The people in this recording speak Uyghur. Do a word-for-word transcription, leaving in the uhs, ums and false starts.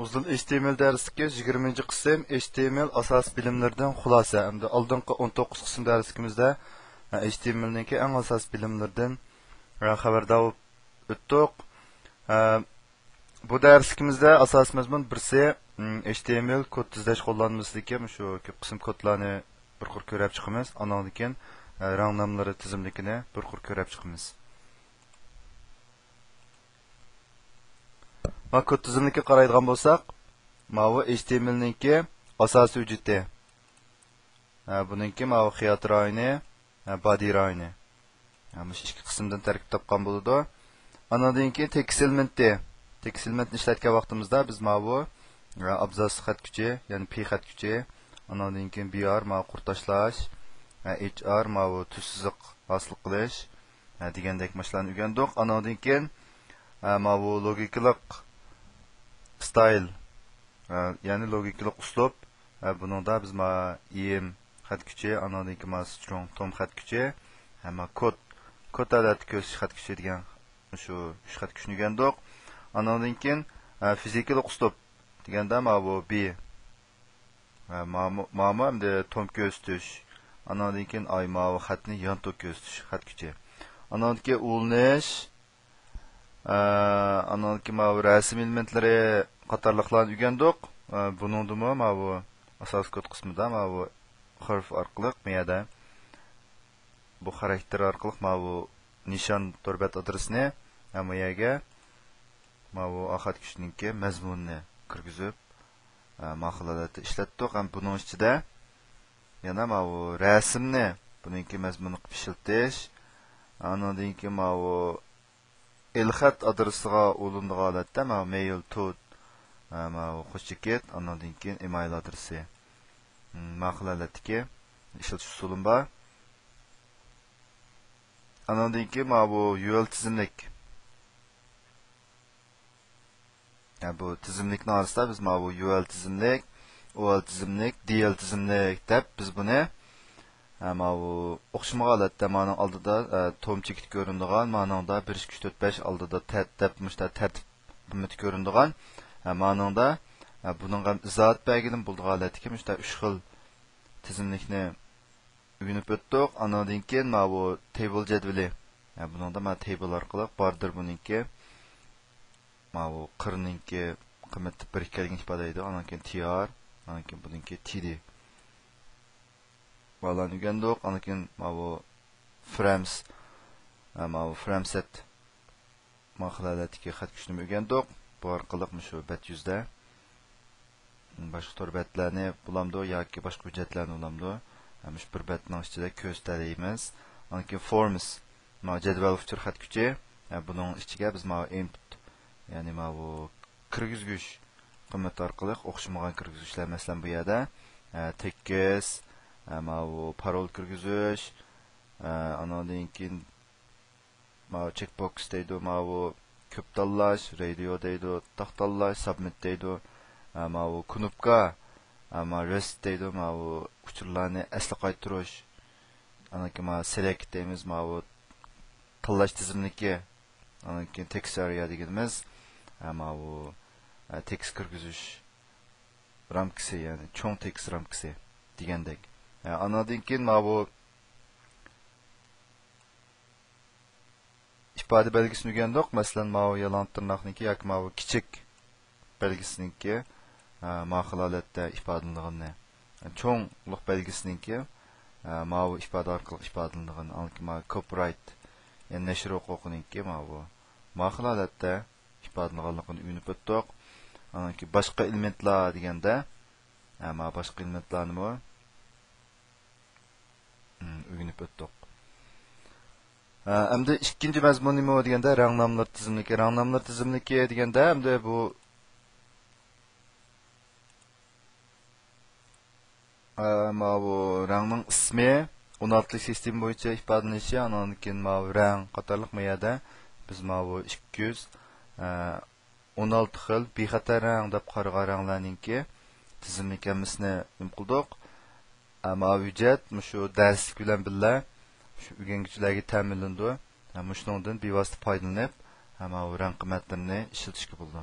ئۇزۇن ئېچ تى ئېم ئېل دەرسلىكى يىگىرمىنچى قىسىم، ئېچ تى ئېم ئېل ئاساسىي بىلىملىرىدىن خۇلاسە. ئەمدى ئالدىنقى ئون توققۇز قىسىم دەرسلىكىمىزدە، ئە، ئېچ تى ئېم ئېلنىڭكى ئەڭ ئاساسىي بىلىملىرىدىن، ئە، خەۋەردار بولۇپ ئۆتتۇق. ئە، بۇ دەرسلىكىمىزدە ئاساسىي مەزمۇن بىرسى، ئېم، ئېچ تى ئېم ئېل كود تۈزلەش قوللانمىسىدىكى مۇشۇ كۆپ قىسىم كودلارنى بىر قۇر كۆرۈپ چىقىمىز. ئانىڭدىن كېيىن، ئە، رەڭ ناملىرى تىزىملىكىنى بىر قۇر كۆرۈپ چىقىمىز. ما كود تىزىملىكىگە قارايدىغان بولساق، ماۋۇ ئېچ تى ئېم ئېلنىڭكى ئاساسىي ھۆججىتى. ھە، بۇنىڭكى ماۋۇ خىيات رايونى، ھە، بادى رايونى. ھە، مۇشۇ ئىككى قىسىمدىن تەركىب تاپقان بولىدۇ. ئانىڭدىن كېيىن تېكىست ئېلېمېنتى. تېكىست ئېلېمېنتنى ئىشلەتكەن ۋاقتىمىزدا بىز ماۋۇ، ھە، ئابزاس خەت كۈچى، يەنى پى خەت كۈچى. ئانىڭدىن كېيىن بىي ئار، ماۋۇ قۇر تاشلاش، ھە، ئېچ ئار، ماۋۇ تۈز سىزىق ھاسىل قىلىش، ھە، دېگەندەك ماشۇلارنى ئۆگەندۇق. ئانىڭدىن كېيىن، ھە، ماۋۇ لوگىكىلىق ستايل، ھە، يەنى لوگىكىلىق ئۇسلۇب. ھە، بۇنىڭدا بىز ما ئىم خەت كۈچى، ئانىڭدىن كېيىن ما سترونگ توم خەت كۈچى، ھە، ما كود، كود ھالەتتە كۆرسىتىش خەت كۈچى دېگەن شۇ ئۈچ خەت كۈچنى ئۆگەندۇق. ئانىڭدىن كېيىن، ھە، فىزىكىلىق ئۇسلۇب دېگەندە ماۋۇ بى، ھە، مامۇ، مامۇ ئەمدى توم كۆرسىتىش. ئانىڭدىن كېيىن ئاي ماۋۇ خەتنى يانتۇ كۆرسىتىش خەت كۈچى. ئانىڭدىن كېيىن ئۇلىنىش، ئە، ئانىڭدىن كېيىن ماۋۇ رەسىم ئېلېمېنتلىرى قاتارلىقلارنى ئۆگەندۇق. ئە، بۇنىڭدىمۇ ماۋۇ ئاساسىي كود قىسمىدا ماۋۇ خەرپ ئارقىلىق بۇ يەردە بۇ خاراكتېر ئارقىلىق ماۋۇ نىشان تور بەت ئادرېسىنى ھەم بۇ يەرگە ماۋۇ ئاخىرقى كۈچنىڭكى مەزمۇنىنى كىرگۈزۈپ، ئە، ماقۇل ھالەتتە ئىشلەتتۇق. ھەم بۇنىڭ ئىچىدە يەنە ماۋۇ رەسىمنى بۇنىڭكى مەزمۇنى قىلىپ ئىشلىتىش، ئانىڭدىن كېيىن ماۋۇ ئېلخەت ئادرېسىغا ئۇلىنىدىغان ھالەتتە ماۋۇ مېيل تو، ئە، ماۋۇ خوش چېكىت، ئانىڭدىن كېيىن ئىمېيل ئادرېسى. م، ماقۇل ھالەتتىكى ئىشلىتىش ئۇسۇلۇم بار. ئانىڭدىن كېيىن ماۋۇ يۇ ئېل تىزىملىك. يەنى بۇ تىزىملىكنىڭ ئارىسىدا بىز ماۋۇ يۇ ئېل تىزىملىك، ئۇ ئېل تىزىملىك، دى ئېل تىزىملىك دەپ بىز بۇنى، ھە، ماۋۇ ئوخشىمىغان ھالەتتە مانىڭ ئالدىدا، ھە، توم چېكىتى كۆرۈنىدىغان، مانىڭدا بىر، ئىككى، ئۈچ، تۆت، بەش ئالدىدا تە-، دەپ مۇشۇنداق تەرتىپ قىممىتى كۆرۈنىدىغان، ھە، مانىڭدا، ھە، بۇنىڭغا ھەم ئىزاھات بەرگىلى بولىدىغان ھالەتتىكى مۇشۇنداق ئۈچ خىل تىزىملىكنى ئۆگىنىپ ئۆتتۇق. ئانىڭدىن كېيىن ماۋۇ تەيبىل جەدۋىلى. ھە، بۇنىڭدا مانا تەيبىل ئارقىلىق باردىر بۇنىڭكى. ماۋۇ قىرنىڭكى قىممىتى بىرگە كەلگەن ئىپادىلەيدۇ. ئانىڭ كېيىن تى ئار، ئانىڭ كېيىن بۇنىڭكى تى دى. ماۋۇلارنى ئۆگەندۇق. ئانىڭ كېيىن ماۋۇ فرەمس، ھە، ماۋۇ فرەمسەت ماقۇل ھالەتتىكى خەت كۈچنىمۇ ئۆگەندۇق. بۇ ئارقىلىق مۇشۇ بەت يۈزىدە باشقا تور بەتلەرنى بولامدۇ ياكى باشقا ھۆججەتلەرنى بولامدۇ؟ مۇشۇ بىر بەتنىڭ ئىچىدە كۆرسىتەلەيمىز. ئاندىن كېيىن فورمس، مانا جەدۋەل ئۇچۇر خەت كۈچى. بۇنىڭ ئىچىگە بىز ماۋۇ ئىنپۇت، يەنى ماۋۇ كىرگۈزگۈچ قىممىتى ئارقىلىق ئوخشىمىغان كىرگۈزگۈچلەر، مەسىلەن، بۇ يەردە تېكىست، ماۋۇ پارول كىرگۈزۈش، ئانىڭدىن كېيىن ماۋۇ چېكبوكس دەيدۇ، ماۋۇ كۆپ تاللاش، رادىيو دەيدۇ، تاق تاللاش، سابمىت دەيدۇ، ھە، ماۋۇ كۇنۇپكا، ھە، ماۋۇ رېست دەيدۇ، ماۋۇ ئۇچۇرلارنى ئەسلى قايتۇرۇش، ئاندىن كېيىن ماۋۇ سېلېكت دەيمىز، ماۋۇ تاللاش تىزىملىكى، ئاندىن كېيىن تېكىست ئارىيا دېگىنىمىز، ھە، ماۋۇ، ھە، تېكىست كىرگۈزۈش رامكىسى، يەنى چوڭ تېكىست رامكىسى دېگەندەك. ھە، ئانىڭدىن كېيىن ماۋۇ ئىپادە بەلگىسىنى ئۆگەندۇق. مەسىلەن، ماۋۇ يالاڭ تىرناقنىڭكى ياكى ماۋۇ كىچىك بەلگىسىنىڭكى، ئە، ماقۇل ھالەتتە ئىپادىلىنىدىغىنىنى، چوڭلۇق بەلگىسىنىڭكى، ئە، ماۋۇ ئىپادە ئارقىلىق ئىپادىلىنىدىغىنى، ئاندىن كېيىن ماۋۇ كوپىرايت، يەنى نەشر ھوقۇقىنىڭكى ماۋۇ ماقۇل ھالەتتە ئىپادىلىنىدىغانلىقىنى ئۆگىنىپ ئۆتتۇق. ئاندىن كېيىن باشقا ئېلېمېنتلار دېگەندە، ئە، ماۋۇ باشقا ئېلېمېنتلارنىمۇ ئۆگىنىپ ئۆتتۇق. ئەمدى ئىككىنچى مەزمۇن نېمە دېگەندە، رەڭ ناملىرى تىزىملىكى. رەڭ ناملىرى تىزىملىكى دېگەندە، ئەمدى بۇ، ئە، ماۋۇ رەڭنىڭ ئىسمى، ئون ئالتىلىك سىستېما بويىچە ئىپادىلىنىشى، ئاندىن كېيىن ماۋۇ رەڭ قاتارلىق ما يەردە بىز ماۋۇ ئىككى يۈز، ئە، ئون ئالتە خىل بىخەتەر رەڭ دەپ قارىغان رەڭلەرنىڭكى تىزىملىك ھەممىسىنى نېمە قىلدۇق؟ ئە، ماۋۇ ھۆججەت مۇشۇ دەرسلىك بىلەن بىللە شۇ ئۆگەنگۈچىلەرگە تەمىنلىنىدۇ. ھە، مۇشۇنىڭدىن بىۋاسىتە پايدىلىنىپ، ھە، ماۋۇ رەڭ قىممەتلىرىنى ئىشلىتىشكە بولىدۇ.